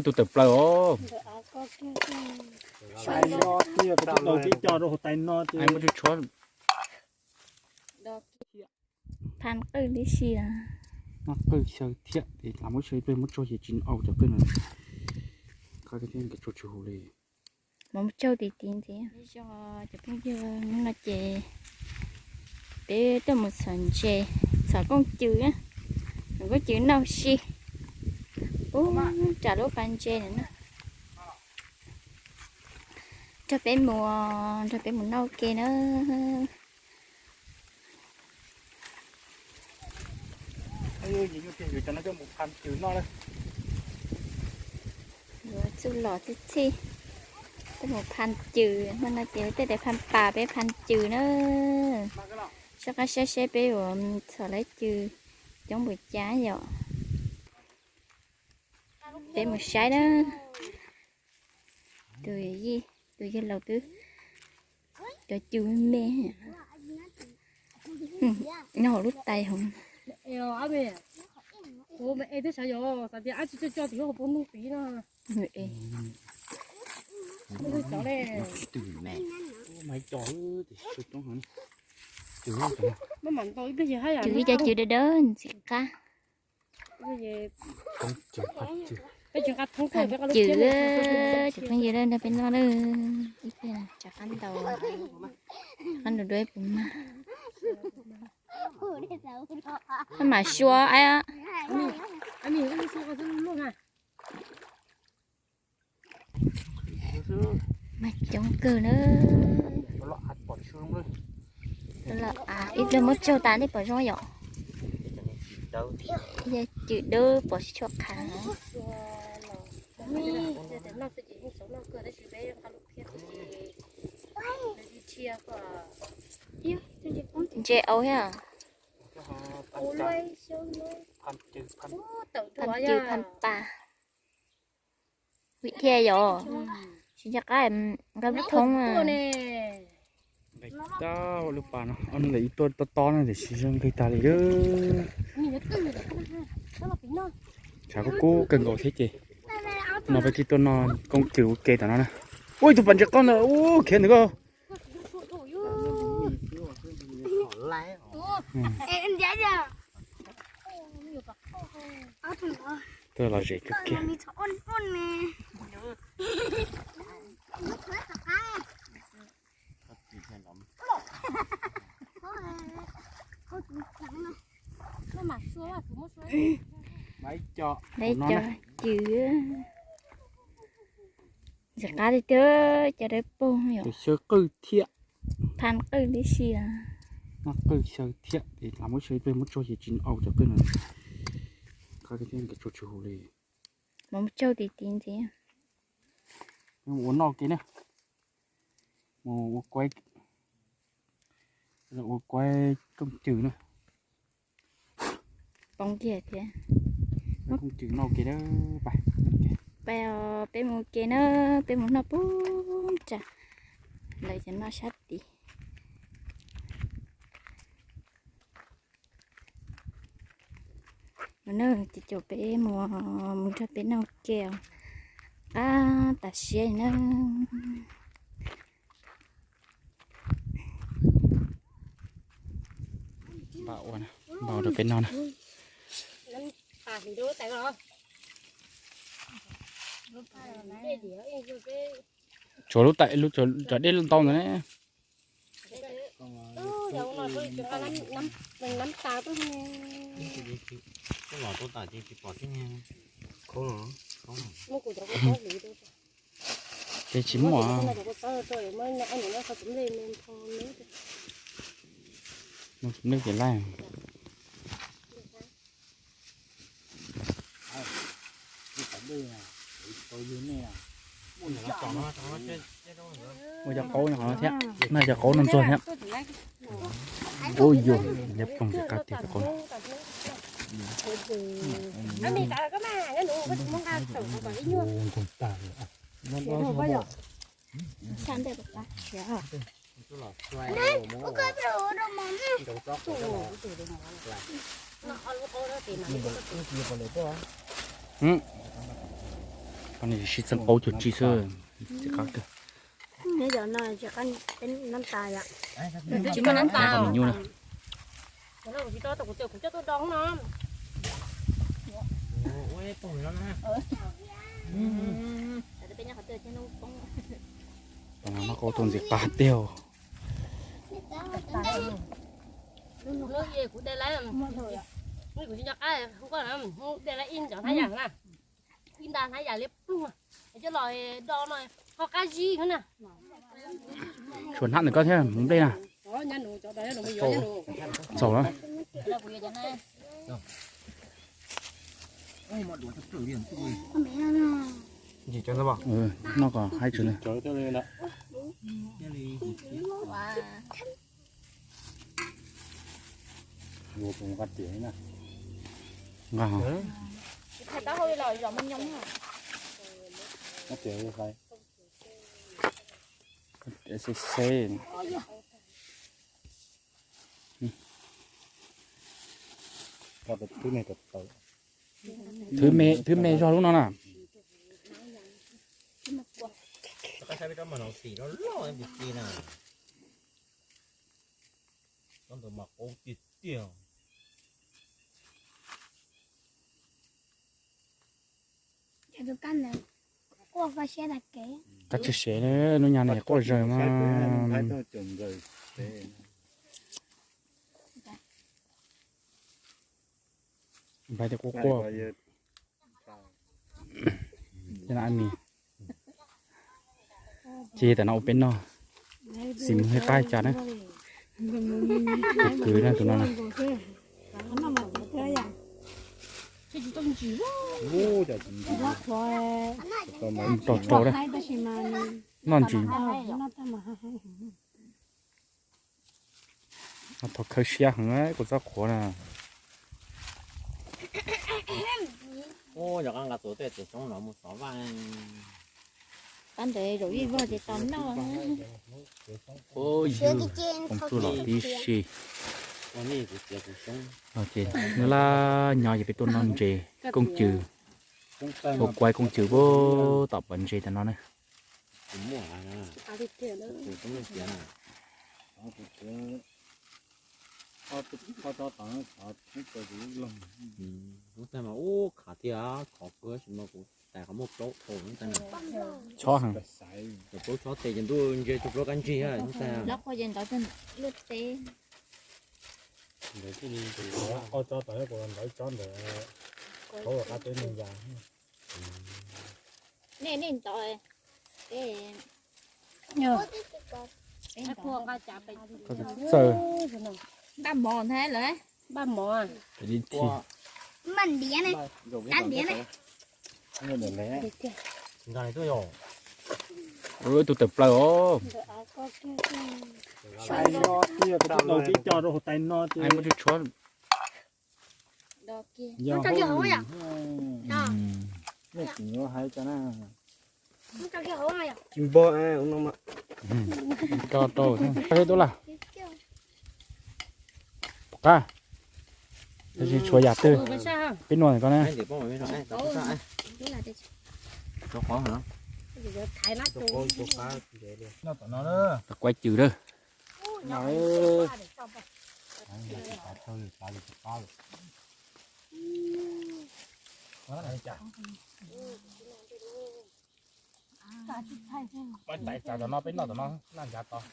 Tus tawm plaws os. Tais no tiag, tais no tiag. Muab tshuab tshuab. Phaj qwj tib si. Noj qwj xyaw thiab es lam muab xyaw ib pliag muab tso ces tsis au cov qwj no. Qab thiab nkawd tso tsis huv li. Mas mus tsaug tim tid ntxiv. Cov phooj ywg, hnub no ces peb tuaj mus txhom ntses, txhom kooj cws, kooj cws noj si. Ub, tsam lub pas ntses na. Nrog peb mus, nrog peb mus noj ua ke na. Yuav txuj lom txhij txhij, tuaj mus phaj cws, hnub no ces tej daim phaj pas peb phaj cws na. Soj qab saib seb peb yuav txhom lawv cws coob npaum cas yom. Peb mus saib na. Tus yij, tus yawg laus twb cov cws me, nyob hauv lub tais hauv. Cws ib co cws dawb dawb ntxim qab. Phaj cws, cov phooj ywg, nrog peb noj na. Ib pliag rov qab ntaus, rov qab ntaus dua ib puas mag. Peb mam sua. Mag coob kawg na. Los ib pliag muab tsaug tas nej pom zoo yom. Yog cws dawb pom tsis tshua qhav. Ntses au thiab. Phaj cws phaj pas. Vim thiaj yom. Tsis nco qab nqa lub thoob. Nqis tau lub pas no, ob hnub ntawd ib tuaj tob tob no tiam sis zoo nqis tas li. Tshav kub kub kawg nkaus thiab ces no peb twb tuaj noj kooj cws ua ke tom no na. Ua ib tug pas ntses qoob ntawd, ub, khiav ntawm ko. Tuaj los zem kawg kiag. Lawv cov cws ntxim qab tiag tiag, cov dawb paug yom. Xyaw qwj thiab. Phaj qwj tib si. Noj qwj xyaw thiab es lam muab xyaw ib pliag muab tso ces tsis au cov qwj no. Qab thiab nkawd tso tsis huv li. Mas mus tsaug tim tid ntxiv. Mus ua noj ke na. Mus ua kuaib, ua kuaib kooj cws na. Poob kiag thiab. Peb mus ua ke na, peb mus noj pub nra, lawv cov noj sab tid. Ces caum peb mus, mus nrog peb noj ua ke os. Qab tas siab na. Npaj ua, npaj ua rau peb noj na. Tshuav lub tais, lub cov dej ntau ntawd ne. Ces tsis muaj. Muaj tsis muaj ces laij. Ua cov qaub no qhov no thiab, no cov qaub no ntxuag thiab. Ua yus liab ploog tsis qab tiag cov qaub no. Ntxuag tag li. Qhov no sib txeem qaub cuag tsi xwb, txiv qab kawg. Tsis muaj nab tas. Kuv tsis tau, kuv coj tuaj do no. Noj qaub tuaj ntxiv qab tiag. Kuv de lawm, kuv tsis nco qab, de lawm ib ncov hnab yam na, ib nta hnab yam li pluj, coj los do no ho qab zib na. Tshuav hnab ntawm koj thiab mus nplej na. Txaus lawm. Noj kom haib tsuag na. Nqa ho. Thwb me, thwb me zog lub no na. Koj tsis sev, lub nyag no quaj zaws mas. Nplaig tias quaj quaj. Ces tam no ua peb noj, xim mus thiab qab cas na. Tus kwv na tus no na. Rau rau da. Noj ntsis. Thov khawb siab heev kuv txoj qhuav na. Ub, yog qab nqa tus tej tus xyoob los mus xov vaj. Qab ntawd zaum ib vog ces tau noj. Ub, yog koom txuj los tib si. Ces nyob laj nyob ces peb tuaj noj ntses kooj cws, ua kuaib kooj cws puag tom pov ntses tam no na. Ub, khav thiab khov kawg sis mas kuv tais qhov muaj plaub tau ub tais na. Chob heev. Cov plaub chob tes ces ntuj ntse tug plaub kab ntsig ub tais. Qau tsob tod kuv ntawd tsob ntawd, qhov uas qab teb neeg ya. Nej, nej ntov, txawj. Npaj mov ntag lawm. Npaj mov. Npaj ntiav ne. Npaj ntiav ne. Tus tawm plaws os. Tais no tiag, kuv twb tau tib co rau hauv tais no ces muab tshuab. Yog hauv, nej tsis yuav hais cas na. Npog no mas. Tso rau, tso rau lawm. Pom qab. Tab sis tshuav yam twg, peb nua ntawm ko na. Tus kuaib cws lawm. Peb tais txav tom no, peb noj tom no, noj ncav tod.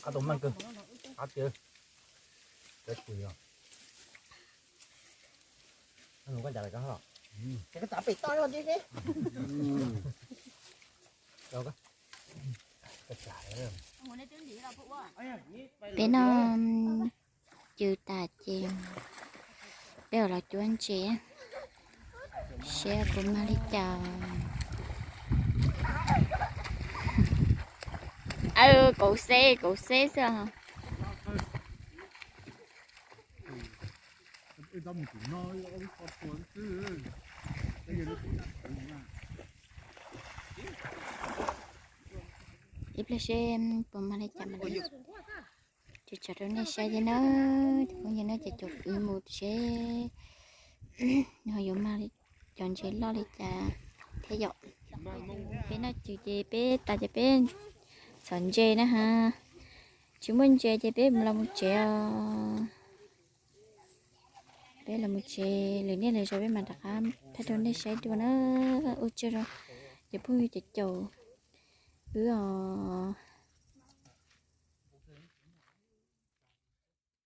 Qab tus meej kawg, qab tiag. Cov kws yog nug koj cas lawm koj ho, ces koj txav pem toj yog tiag tiag. Peb noj cw tas ces peb los cuab ntses seb puas mag li cas. Aw, kauv xeb, kauv xeb xwb os. Ib pliag seb puas mag li cas mas tso rau nej saib thiab na. Cov phooj ywg na, ces cov kws mus seb ho yuav mag cov ntses loj li cas thiab yom. Peb noj cw ces peb tas ces peb txhom ntses na ha. Tsis muaj ntses ces peb los mus tsev os. Peb los mus tsev, lwm niaj lwm zaus peb mam rov qab thaij rau nej saib dua na. Ua tsaug rau cov phooj ywg cov caum wb os.